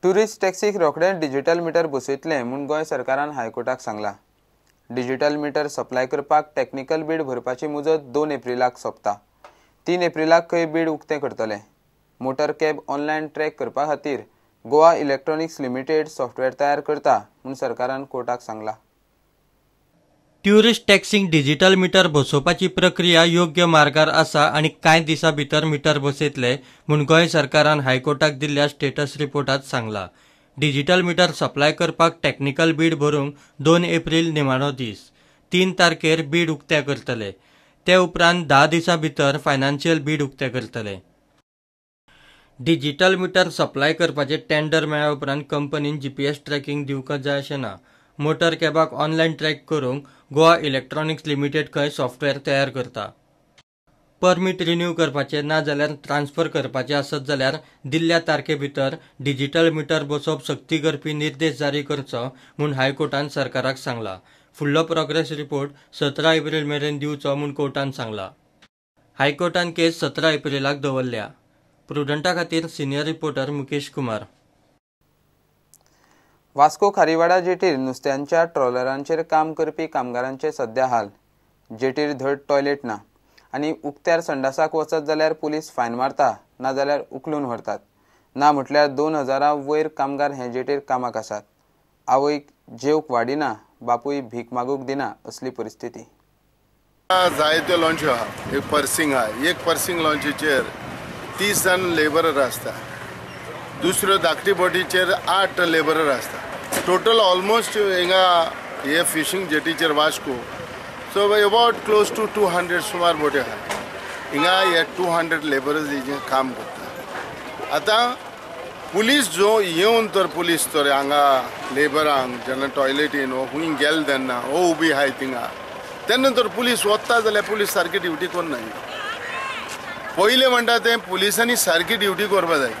Tourist टॅक्सीक रोखडेंच digital metre बसयतले म्हूण गोंय सरकारान हायकोर्टाक सांगलां. डिजिटल मिटर सप्लाय करपाक टॅक्निकल बीड भरपाची मुजत 2 एप्रिलाक सोंपता. 3 एप्रिलाक खंय बीड उक्तें करतले. मोटर कॅब ऑनलायन ट्रॅक करपा खातीर गोवा इलेक्ट्रॉनिक्स लिमिटेड सॉफ्टवेअर तयार करता म्हूण सरकारान कोर्टाक सांगलां. ट्युरिस्ट टॅक्सींक डिजिटल मिटर बसोवपाची प्रक्रिया योग्य मार्गार आसा आनी कांय दिसां भितर मिटर बसयतले म्हूण गोंय सरकारान हायकोर्टाक दिल्ल्या स्टेटस रिपोर्टांत सांगलां. डिजिटल मिटर सप्लाय करपाक टॅक्निकल बीड भरूंक 2 एप्रील निमाणो दीस. 3 तारखेर बीड उक्तें करतले. ते उपरांत 10 दिसां भितर फायनान्शियल बीड उक्तें करतले. डिजिटल मिटर सप्लाय करपाचें टेंडर मेळ्ळ्या उपरांत कंपनीन जीपीएस ट्रॅकिंग दिवंक जाय अशें ना. मोटर कॅबाक ऑनलायन ट्रॅक करूंक गोवा इलेक्ट्रॉनिक्स लिमिटेड खंय सॉफ्टवेअर तयार करता. परमीट रिन्यू करपाचें ना जाल्यार ट्रान्सफर करपाचें आसत जाल्यार दिल्ल्या तारखे भितर डिजिटल मिटर बसोवप सक्ती करपी निर्देश जारी करचो म्हूण हायकोर्टान सरकाराक सांगलां. फुडलो प्रोग्रेस रिपोर्ट 17 एप्रील मेरेन दिवचो म्हूण कोर्टान सांगलां. हायकोर्टान केस 17 एप्रिलाक दवरल्या. प्रुडंटा खातीर senior reporter Mukesh Kumar. Vasco Kharivada जेटीर नुस्त्यांच्या ट्रॉलरांचेर काम करपी कामगारांचे सध्या हाल. जेटीर धड टॉयलेट ना आनी उक्त्यार संडासाक वचत जाल्यार पुलीस फायन मारता ना जाल्यार उखलून व्हरतात. ना म्हटल्यार 2000 वयर कामगार हे जेटीर कामाक आसात. आवयक जेवक वाडिना, बापूय भीक मागूंक दिना असली परिस्थिती. जायत्यो लॉन्च्यो आहा. एक पर्सिंग आहा, एक पर्सिंग लॉन्चीचेर 30 जाण लेबरर आसता. दुसऱ्यो धाकटी बोटीचेर 8 लेबरर आसता. टोटल ऑलमोस्ट हिंगा हे fishing जेटीचेर Vasco so about close to 200 सुमार बोटी आहा. हिंगा हे 200 लेबरर्स हेजें काम करता. आतां पुलीस जो येवन तर पुलीस तर हांगा लेबरांक जेन्ना टॉयलेटीन वो खूंय गेले तेन्ना वो उबी आहाय थिंगा तेन्ना तर पुलीस वता जाल्यार पुलीस सारकी ड्युटी करनाय. पयलें म्हणटा तें पुलिसांनी सारकी ड्युटी करपा जाय.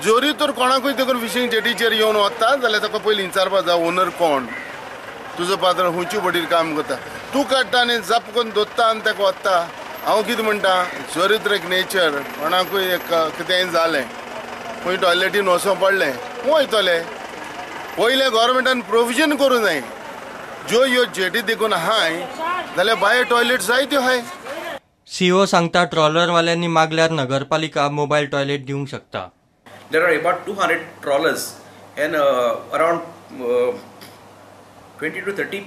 जोरी तर कोणाकूय देखून फिशींग जेटीचेर येवन वता जाल्यार ताका पयलीं विचारपा जाय ओनर कोण, तुजो पात्र खंयचे बोटीर काम करता, तूं काडटा आनी जप करून दोत्ता आनी ताका वता. हांव कितें म्हणटा, जोरी तर एक नेचर कोणाकूय एक कितेंय जालें खंय टॉयलेटीन वचों पडलें खंय वयतले. पयलें गोवोरमेंटान प्रोविजन करूं जाय. ज्यो ह्यो जेटी देखून आहाय जाल्यार बायो टॉयलेट जायत्यो आहाय. सीओ सांगता ट्रॉलरवाल्यांनी मागल्यार नगरपालिका मोबायल टॉयलेट दिवंक शकता. There are about 200 trawlers and around 20 to 30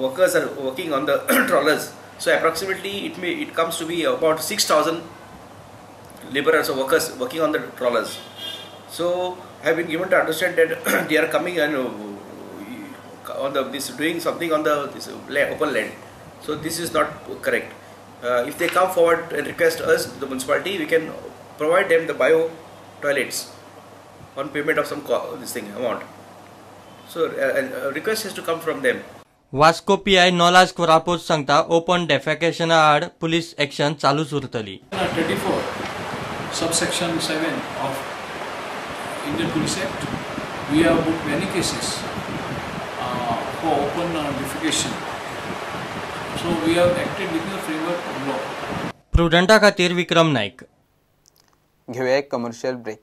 workers are working on the trawlers. So approximately it comes to be about 6,000 laborers or workers working on the trawlers. So I have been given to understand that they are coming and on the this doing something on the this open land. So this is not correct. If they come forward and request us, the municipality, we can provide them the bio toilets on payment of some this thing amount. So request has to come from them. Vasco PI Nolas Raposo सांगता open डेफेकेशना आड police action चालूच उरतली. 34 subsection 7 of Indian Police Act, we have booked many cases for open defecation. So we have acted within the framework of law. प्रुडंटा खातीर विक्रम नाईक. घेऊया एक commercial break.